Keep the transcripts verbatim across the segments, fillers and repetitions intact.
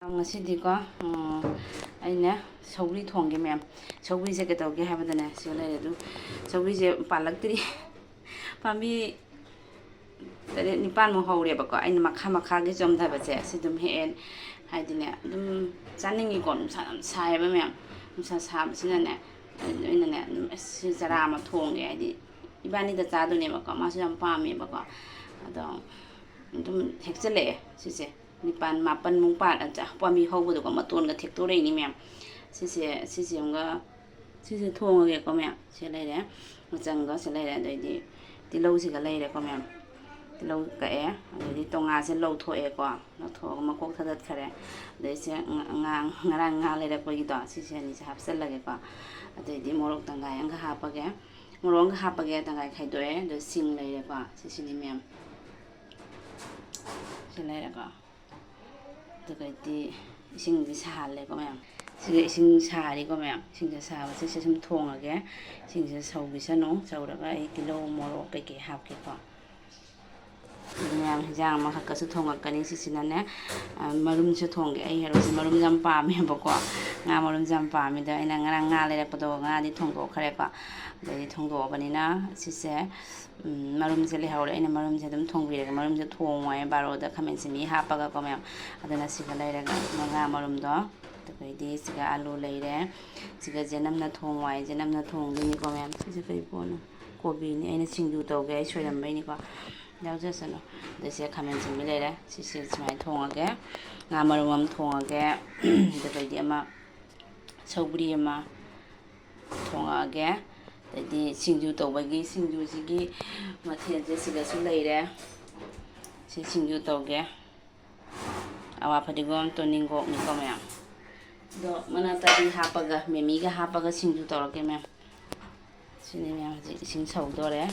ꯉꯁꯤꯗꯤꯀꯣ, ꯎꯝ, ꯑꯩꯅ ꯁꯧꯒ꯭ꯔꯤ ꯊꯣꯡꯒꯦ ꯃꯌꯥꯝ꯫ ꯁꯧꯒ꯭ꯔꯤꯁꯦ ꯀꯩꯗꯧꯒꯦ ꯍꯥꯏꯕꯗꯅꯦ, ꯁꯤꯗ ꯂꯩꯔꯦ꯫ ꯑꯗꯨ ꯁꯧꯒ꯭ꯔꯤꯁꯦ ꯄꯥꯜꯂꯛꯇ꯭ꯔꯤ꯫ ꯄꯥꯝꯕꯤ ꯇꯔꯦꯠ ꯅꯤꯄꯥꯟꯃꯨꯛ ꯍꯧꯔꯦꯕꯀꯣ꯫ ꯑꯩꯅ ꯃꯈꯥ ꯃꯈꯥꯒꯤ ꯆꯣꯝꯊꯕꯁꯦ ꯁꯤ ꯑꯗꯨꯝ ꯍꯦꯛꯑꯦ꯫ ꯍꯥꯏꯗꯤꯅꯦ, ꯑꯗꯨꯝ ꯆꯥꯅꯤꯡꯉꯤꯀꯣ꯫ ꯅꯨꯡꯁꯥ ꯌꯥꯝ ꯁꯥꯏꯌꯦꯕ ꯃꯌꯥꯝ꯫ ꯅꯨꯡꯁꯥ ꯁꯥꯕꯁꯤꯅꯅꯦ, ꯑꯩꯅꯅꯦ ꯑꯗꯨꯝ ꯑꯁ ꯁꯤ ꯆꯔꯥ ꯑꯃ ꯊꯣꯡꯒꯦ꯫ ꯍꯥꯏꯗꯤ ꯏꯕꯥꯅꯤꯗ ꯆꯥꯗꯣꯏꯅꯦꯕꯀꯣ꯫ ꯃꯥꯁꯨ ꯌꯥꯝ ꯄꯥꯝꯃꯦꯕꯀꯣ꯫ ꯑꯗꯣ ꯑꯗꯨꯝ ꯍꯦꯛꯆꯜꯂꯛꯑꯦ ꯁꯤꯁꯦ꯫ ꯅꯤꯄꯥꯟ ꯃꯥꯄꯟꯃꯨꯛ ꯄꯥꯜ-, ꯄꯥꯝꯕꯤ ꯍꯧꯕꯗꯨꯒ ꯃꯇꯣꯟꯒ ꯊꯦꯛꯇꯣꯔꯛꯏꯅꯤ ꯃꯌꯥꯝ꯫ ꯁꯤꯁꯦ, ꯁꯤꯁꯦ ꯑꯃꯒ, ꯁꯤꯁꯦ ꯊꯣꯡꯉꯒꯦꯀꯣ ꯃꯌꯥꯝ꯫ ꯁꯤ ꯂꯩꯔꯦ, ꯃꯆꯪꯒ ꯁꯤ ꯂꯩꯔꯦ, ꯑꯗꯩꯗꯤ ꯇꯤꯜꯍꯧꯁꯤꯒ ꯂꯩꯔꯦꯀꯣ ꯃꯌꯥꯝ꯫ ꯇꯤꯜꯍꯧ ꯀꯛꯑꯦ, ꯑꯗꯩꯗꯤ ꯇꯣꯉꯥꯁꯦ ꯂꯧꯊꯣꯛꯑꯦꯀꯣ, ꯂꯧꯊꯣꯛꯑꯒ ꯃꯀꯣꯛ ꯊꯥꯗꯠꯈꯔꯦ꯫ ꯑꯗꯩ ꯁꯦ ꯉ-, ꯉꯥ, ꯉꯔꯥꯡ ꯉꯥ ꯂꯩꯔꯛꯄꯒꯤꯗꯣ, ꯁꯤꯁꯦ ꯑꯅꯤꯁꯦ ꯍꯥꯞꯆꯜꯂꯒꯦꯀꯣ꯫ ꯑꯗꯩꯗꯤ ꯃꯣꯔꯣꯛ ꯇꯪꯈꯥꯏ ꯑꯃꯒ ꯍꯥꯞꯄꯒꯦ, ꯃꯣꯔꯣꯛ ꯑꯃꯒ ꯍꯥꯞꯄꯒꯦ, ꯇꯪꯈꯥꯏ ꯈꯥꯏꯗꯣꯛꯑꯦ꯫ ꯑꯗꯣ ꯁꯤꯡ ꯂꯩꯔꯦꯀꯣ, ꯁꯤꯁꯤꯅꯤ ꯃꯌꯥꯝ꯫ ꯁꯤ ꯂꯩꯔꯦꯀꯣ꯫ ꯑꯗꯨꯒꯗꯤ ꯏꯁꯤꯡꯗꯤ ꯁꯥꯍꯜꯂꯦꯀꯣ ꯃꯌꯥꯝ꯫ ꯁꯤꯒ ꯏꯁꯤꯡ ꯁꯥꯔꯤꯀꯣ ꯃꯌꯥꯝ꯫ ꯏꯁꯤꯡꯁꯦ ꯁꯥꯕꯁꯦ ꯁꯤ ꯁꯨꯝ ꯊꯣꯡꯉꯒꯦ꯫ ꯏꯁꯤꯡꯁꯦ ꯁꯧꯈꯤꯁꯅꯨ꯫ ꯁꯧꯔꯒ ꯑꯩ ꯇꯤꯜꯍꯧ, ꯃꯣꯔꯣꯛ ꯀꯩꯀꯩ ꯍꯥꯞꯀꯦꯀꯣ꯫ ꯑꯗꯨ ꯃꯌꯥꯝ ꯍꯤꯟꯖꯥꯡ ꯑꯃꯈꯛꯀꯁꯨ ꯊꯣꯡꯉꯛꯀꯅꯤ꯫ ꯁꯤꯁꯤꯅꯅꯦ, ꯑ, ꯃꯔꯨꯝꯁꯨ ꯊꯣꯡꯒꯦ꯫ ꯑꯩ ꯍꯦꯔꯣꯁꯦ ꯃꯔꯨꯝꯁꯦ ꯌꯥꯝ ꯄꯥꯝꯃꯦꯕꯀꯣ꯫ ꯉꯥ ꯃꯔꯨꯝꯁꯦ ꯌꯥꯝ ꯄꯥꯝꯃꯤꯗ꯫ ꯑꯩꯅ ꯉꯔꯥꯡ ꯉꯥ ꯂꯩꯔꯛꯄꯗꯣ ꯉꯥꯗꯤ ꯊꯣꯡꯗꯣꯛꯈ꯭ꯔꯦꯀꯣ꯫ ꯑꯗꯩꯗꯤ ꯊꯣꯡꯗꯣꯛꯑꯕꯅꯤꯅ ꯁꯤꯁꯦ ꯎꯝ, ꯃꯔꯨꯝꯁꯦ ꯂꯩꯍꯧꯔꯦ꯫ ꯑꯩꯅ ꯃꯔꯨꯝꯁꯦ ꯑꯗꯨꯝ ꯊꯣꯡꯕꯤꯔꯒꯦ꯫ ꯃꯔꯨꯝꯁꯦ ꯊꯣꯡꯉꯣ ꯍꯥꯏꯌꯦ ꯕꯥꯔꯣꯗ ꯈꯥꯃꯦꯟ ꯑꯁꯤꯟꯕꯤ ꯍꯥꯞꯄꯒꯀꯣ ꯃꯌꯥꯝ꯫ ꯑꯗꯨꯅ ꯁꯤꯒ ꯂꯩꯔꯒ ꯉꯥ ꯃꯔꯨꯝꯗꯣ, ꯑꯗꯨꯗꯩꯗꯤ ꯁꯤꯒ ꯑꯂꯨ ꯂꯩꯔꯦ꯫ ꯁꯤꯒ ꯆꯅꯝꯅ ꯊꯣꯡꯉꯣ ꯍꯥꯏꯌꯦ꯫ ꯆꯅꯝꯅ ꯊꯣꯡꯗꯣꯏꯅꯤꯀꯣ ꯃꯌꯥꯝ꯫ ꯁꯤꯁꯦ ꯀꯔꯤ ꯄꯣꯠꯅꯣ? ꯀꯣꯕꯤꯅꯤ꯫ ꯑꯩꯅ ꯁꯤꯡꯖꯨ ꯇꯧꯒꯦ ꯍꯥꯏ ꯁꯣꯏꯔꯝꯕꯩꯅꯤꯀꯣ꯫ ꯌꯥꯎꯖꯁꯅꯨ꯫ ꯑꯗꯩ ꯁꯤꯒ ꯈꯥꯃꯦꯟ ꯑꯁꯤꯟꯕꯤ ꯂꯩꯔꯦ꯫ ꯁꯤꯁꯦ ꯁꯨꯃꯥꯏꯅ ꯊꯣꯡꯉꯒꯦ꯫ ꯉꯥ ꯃꯔꯨꯝ ꯑꯃ ꯊꯣꯡꯉꯒꯦ꯫ ꯑꯗꯨꯗꯩꯗꯤ ꯑꯃ ꯁꯧꯒ꯭ꯔꯤ ꯑꯃ ꯊꯣꯡꯉꯛꯑꯒꯦ꯫ ꯑꯗꯩꯗꯤ ꯁꯤꯡꯖꯨ ꯇꯧꯕꯒꯤ, ꯁꯤꯡꯖꯨꯁꯤꯒꯤ ꯃꯊꯦꯜꯁꯦ ꯁꯤꯗꯁꯨ ꯂꯩꯔꯦ꯫ ꯁꯤ ꯁꯤꯡꯖꯨ ꯇꯧꯒꯦ꯫ ꯑꯋꯥ ꯐꯗꯤꯒꯣꯝ, ꯇꯣꯅꯤꯡꯀꯣꯛꯅꯤꯀꯣ ꯃꯌꯥꯝ꯫ ꯑꯗꯣ ꯃꯅꯥ ꯇꯔꯤ ꯍꯥꯞꯄꯒ, ꯃꯤꯃꯤꯒ ꯍꯥꯞꯄꯒ ꯁꯤꯡꯖꯨ ꯇꯧꯔꯛꯀꯦ ꯃꯌꯥꯝ꯫ ꯁꯤꯅꯤ ꯃꯌꯥꯝ, ꯍꯧꯖꯤꯛ ꯏꯁꯤꯡ ꯁꯧꯗꯣꯔꯦ꯫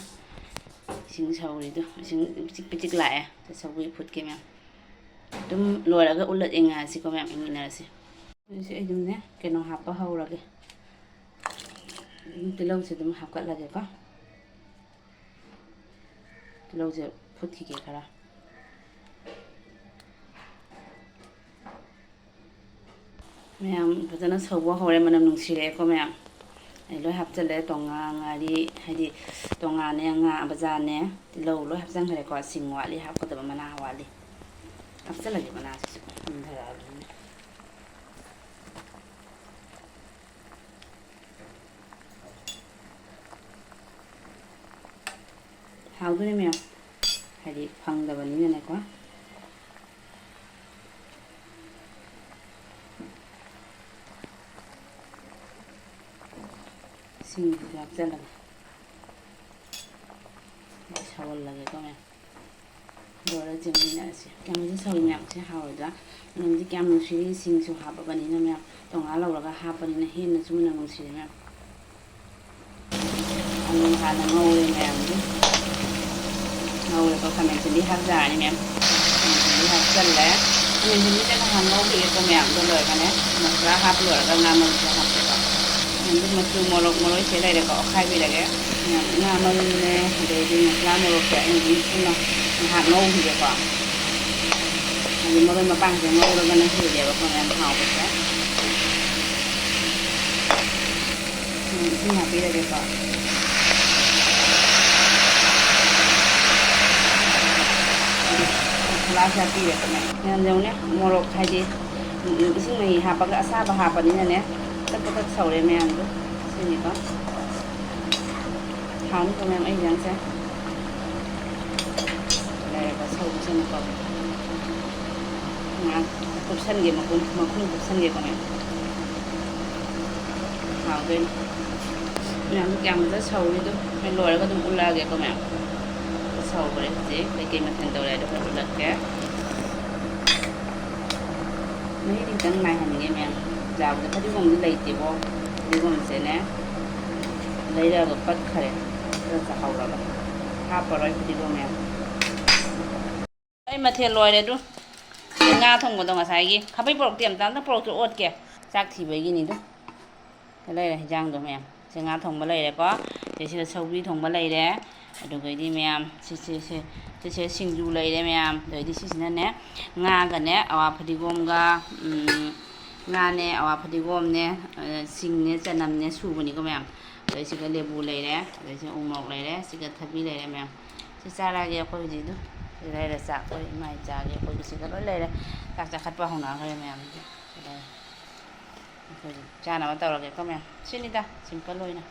ꯏꯁꯤꯡ ꯁꯧꯔꯤꯗꯣ, ꯏꯁꯤꯡ ꯄꯤꯆꯤꯛ ꯄꯤꯆꯤꯛ ꯂꯥꯛꯑꯦ꯫ ꯁꯧꯒ꯭ꯔꯤ ꯐꯨꯠꯀꯦ ꯃꯌꯥꯝ꯫ ꯑꯗꯨꯝ ꯂꯣꯏꯔꯒ ꯎꯠꯂ ꯌꯦꯡꯉꯛꯑꯁꯤꯀꯣ ꯃꯌꯥꯝ, ꯌꯦꯡꯃꯤꯟꯅꯔꯁꯤ꯫ ꯍꯧꯖꯤꯛꯁꯦ ꯑꯩ ꯑꯗꯨꯝꯅꯦ ꯀꯩꯅꯣ ꯍꯥꯞꯄ ꯍꯧꯔꯒꯦ꯫ ꯑꯗꯨꯝ ꯇꯤꯜꯍꯧꯁꯦ ꯑꯗꯨꯝ ꯍꯥꯞꯀꯠꯂꯒꯦꯀꯣ꯫ ꯇꯤꯜꯍꯧꯁꯦ ꯐꯨꯠꯈꯤꯒꯦ ꯈꯔ꯫ ꯃꯌꯥꯝ ꯐꯖꯅ ꯁꯧꯕ ꯍꯧꯔꯦ, ꯃꯅꯝ ꯅꯨꯡꯁꯤꯔꯛꯑꯦꯀꯣ ꯃꯌꯥꯝ꯫ ꯑꯩ ꯂꯣꯏ ꯍꯥꯞꯆꯜꯂꯦ, ꯇꯣꯉꯥ, ꯉꯥꯔꯤ, ꯍꯥꯏꯗꯤ ꯇꯣꯉꯥꯅꯦ, ꯉꯥ, ꯕꯖꯥꯔꯅꯦ, ꯇꯤꯜꯍꯧ ꯂꯣꯏ ꯍꯥꯞꯆꯟꯈ꯭ꯔꯦꯀꯣ꯫ ꯁꯤꯡ ꯋꯥꯠꯂꯤ ꯍꯥꯞꯀꯗꯕ, ꯃꯅꯥ ꯋꯥꯠꯂꯤ꯫ ꯍꯥꯞꯆꯜꯂꯒꯦ ꯃꯅꯥꯁꯤꯁꯨ ꯃꯨꯟꯊꯔꯛꯑꯕꯅꯤꯅ꯫ ꯍꯥꯎꯗꯣꯏꯅꯦ ꯃꯌꯥꯝ, ꯍꯥꯏꯗꯤ ꯐꯪꯗꯕꯅꯤꯅꯅꯦꯀꯣ꯫ ꯁꯤꯡꯁꯤꯁꯨ ꯍꯥꯞꯆꯜꯂꯒꯦ꯫ ꯁꯧꯍꯜꯂꯒꯦꯀꯣ ꯃꯌꯥꯝ꯫ ꯂꯣꯏꯔ ꯆꯦꯡꯃꯤꯟꯅꯔꯁꯤ꯫ ꯀꯌꯥꯝꯁꯨ ꯁꯧꯏ ꯃꯌꯥꯝꯁꯦ, ꯍꯥꯎꯔꯣꯏꯗ꯭ꯔꯥ? ꯃꯅꯝꯗꯤ ꯀꯌꯥꯝ ꯅꯨꯡꯁꯤꯔꯤ, ꯁꯤꯡꯁꯨ ꯍꯥꯞꯄꯕꯅꯤꯅ ꯃꯌꯥꯝ꯫ ꯇꯣꯉꯥꯟ ꯂꯧꯔꯒ ꯍꯥꯞꯄꯅꯤꯅ ꯍꯦꯟꯅꯁꯨ ꯃꯅꯝ ꯅꯨꯡꯁꯤꯔꯦ ꯃꯌꯥꯝ꯫ ꯑꯂꯨ ꯍꯥꯟꯅ ꯉꯧꯔꯦ ꯃꯌꯥꯝꯁꯦ꯫ ꯉꯧꯔꯦꯀꯣ, ꯈꯥꯃꯦꯟ ꯑꯁꯤꯟꯕꯤ ꯍꯥꯞꯆꯔꯅꯤ ꯃꯌꯥꯝ꯫ ꯈꯥꯃꯦꯟ ꯑꯁꯤꯟꯕꯤ ꯍꯥꯞꯆꯜꯂꯦ꯫ ꯈꯥꯃꯦꯟ ꯑꯁꯤꯟꯕꯤꯁꯦ ꯉꯥꯏꯍꯥꯛ ꯉꯧꯈꯤꯒꯦꯀꯣ ꯃꯌꯥꯝ꯫ ꯑꯗꯨ ꯂꯣꯏꯔꯒꯅꯦ, ꯃꯁꯂꯥ ꯍꯥꯞꯄ ꯂꯣꯏꯔꯒ ꯉꯥ ꯃꯔꯨꯁꯦ ꯍꯥꯞꯀꯦꯀꯣ꯫ ꯑꯗꯨ ꯃꯆꯨ, ꯃꯣꯔꯣꯛ, ꯃꯔꯣꯏꯁꯦ ꯂꯩꯔꯦꯀꯣ, ꯑꯣꯠꯈꯥꯏꯕꯤꯔꯒꯦ꯫ ꯉꯥ ꯃꯔꯨꯅꯦ, ꯑꯗꯩꯗꯤ ꯃꯁꯂꯥ, ꯃꯣꯔꯣꯛꯁꯦ ꯑꯩꯅ ꯑꯗꯨꯝ ꯄꯨꯟꯅ ꯉꯥꯏꯍꯥꯛ ꯉꯧꯈꯤꯒꯦꯀꯣ꯫ ꯍꯥꯏꯗꯤ ꯃꯔꯣꯏ ꯃꯄꯥꯡꯁꯦ ꯉꯧꯔꯒꯅ ꯍꯦꯜꯂꯦꯕꯀꯣ ꯃꯌꯥꯝ ꯍꯥꯎꯕꯁꯦ꯫ ꯎꯝ, ꯏꯁꯤꯡ ꯍꯥꯞꯄꯤꯔꯒꯦꯀꯣ꯫ ꯃꯁꯂꯥꯁꯦ ꯍꯥꯞꯄꯤꯔꯦꯀꯣ ꯃꯌꯥꯝ꯫ ꯃꯌꯥꯝ ꯌꯦꯡꯉꯨꯅꯦ, ꯃꯣꯔꯣꯛ ꯍꯥꯏꯗꯤ, ꯎꯝ, ꯏꯁꯤꯡ ꯃꯍꯤ ꯍꯥꯞꯄꯒ ꯑꯁꯥꯕ ꯍꯥꯞꯄꯅꯤꯅꯅꯦ, ꯆꯠꯄ ꯆꯠ ꯁꯧꯔꯦ ꯃꯌꯥꯝꯗꯣ꯫ ꯁꯤꯅꯤꯀꯣ꯫ ꯍꯥꯎꯅꯤꯀꯣ ꯃꯌꯥꯝ ꯑꯩ ꯏꯟꯖꯥꯡꯁꯦ꯫ ꯂꯩꯔꯒ ꯁꯧꯕꯁꯤꯅꯀꯣ꯫ ꯉꯥꯏꯍꯥꯛ ꯀꯨꯞꯁꯟꯒꯦ, ꯃꯈꯨꯝ, ꯃꯈꯨꯝ ꯀꯨꯞꯁꯟꯒꯦꯀꯣ ꯃꯌꯥꯝ꯫ ꯍꯥꯎꯗꯣꯏꯅꯤ꯫ ꯃꯌꯥꯝꯁꯦ ꯀꯌꯥꯝ ꯐꯖꯅ ꯁꯧꯔꯤꯗꯣ꯫ ꯑꯩ ꯂꯣꯏꯔꯒ ꯑꯗꯨꯝ ꯎꯠꯂꯛꯑꯒꯦꯀꯣ ꯃꯌꯥꯝ꯫ ꯁꯧꯈ꯭ꯔꯦ ꯍꯧꯖꯤꯛ꯫ ꯀꯩꯀꯩ ꯃꯊꯦꯜ ꯇꯧꯔꯦ ꯍꯥꯏꯗꯣ ꯈꯔ ꯎꯠꯂꯛꯀꯦ꯫ ꯃꯍꯤꯗꯤ ꯈꯤꯇꯪ ꯉꯥꯏꯍꯟꯒꯦ ꯃꯌꯥꯝ꯫ ꯌꯥꯕꯗ ꯐꯗꯤꯒꯣꯝꯗꯤ ꯂꯩꯇꯦꯀꯣ꯫ ꯐꯗꯤꯒꯣꯝꯁꯦꯅꯦ, ꯂꯩꯔꯛꯑꯒ ꯄꯠꯈꯔꯦ꯫ ꯈꯔ ꯆꯥꯍꯧꯔꯒ꯫ ꯍꯥꯞꯄꯔꯣꯏ ꯐꯗꯤꯒꯣꯝ ꯃꯌꯥꯝ꯫ ꯑꯩ ꯃꯊꯦꯜ ꯂꯣꯏꯔꯦ ꯑꯗꯨ꯫ ꯉꯥ ꯊꯣꯡꯕꯗꯣ ꯉꯁꯥꯏꯒꯤ ꯈꯥꯕꯩ ꯄꯣꯔꯛꯇꯦ, ꯑꯝꯇ, ꯑꯝꯇ ꯄꯣꯔꯛꯇꯣ ꯑꯣꯠꯀꯦ꯫ ꯆꯥꯛ ꯊꯤꯕꯒꯤꯅꯤꯗꯨ꯫ ꯂꯩꯔꯦ ꯍꯤꯟꯖꯥꯡꯗꯣ ꯃꯌꯥꯝ꯫ ꯁꯤ ꯉꯥ ꯊꯣꯡꯕ ꯂꯩꯔꯦꯀꯣ꯫ ꯁꯤꯁꯤꯗ ꯁꯧꯒ꯭ꯔꯤ ꯊꯣꯡꯕ ꯂꯩꯔꯦ꯫ ꯑꯗꯨꯒꯩꯗꯤ ꯃꯌꯥꯝ, ꯁꯤꯁꯦ, ꯁꯦ, ꯁꯤꯁꯦ ꯁꯤꯡꯖꯨ ꯂꯩꯔꯦ ꯃꯌꯥꯝ꯫ ꯑꯗꯩꯗꯤ ꯁꯤꯁꯤꯅꯅꯦ, ꯉꯥꯒꯅꯦ, ꯑꯋꯥ ꯐꯗꯤꯒꯣꯝꯒ, ꯎꯝ, ꯉꯥꯅꯦ, ꯑꯋꯥ ꯐꯗꯤꯒꯣꯝꯅꯦ, ꯑ, ꯁꯤꯡꯅꯦ, ꯆꯅꯝꯅꯦ ꯁꯨꯕꯅꯤꯀꯣ ꯃꯌꯥꯝ꯫ ꯑꯗꯩ ꯁꯤꯒ ꯂꯦꯕꯨ ꯂꯩꯔꯦ, ꯑꯗꯩ ꯁꯤꯒ ꯎꯃꯣꯔꯣꯛ ꯂꯩꯔꯦ, ꯁꯤꯒ ꯊꯕꯤ ꯂꯩꯔꯦ ꯃꯌꯥꯝ꯫ ꯁꯤ ꯆꯥꯔꯛꯑꯒꯦ ꯑꯩꯈꯣꯏ ꯍꯧꯖꯤꯛ ꯑꯗꯨꯝ꯫ ꯁꯤ ꯂꯩꯔꯦ ꯆꯥꯛ, ꯑꯩꯈꯣꯏ ꯏꯃꯥ ꯏꯆꯥꯒꯤ ꯑꯩꯈꯣꯏꯒꯤ ꯁꯤꯒ ꯂꯣꯏ ꯂꯩꯔꯦ꯫ ꯆꯥꯛ ꯆꯥꯈꯠꯄ ꯍꯧꯅꯈ꯭ꯔꯦ ꯃꯌꯥꯝ꯫ ꯁꯤ ꯂꯩꯔꯦ꯫ ꯑꯩꯈꯣꯏ ꯆꯥꯅꯕ ꯇꯧꯔꯒꯦꯀꯣ ꯃꯌꯥꯝ꯫ ꯁꯤꯅꯤꯗ, simple ꯑꯣꯏꯅ꯫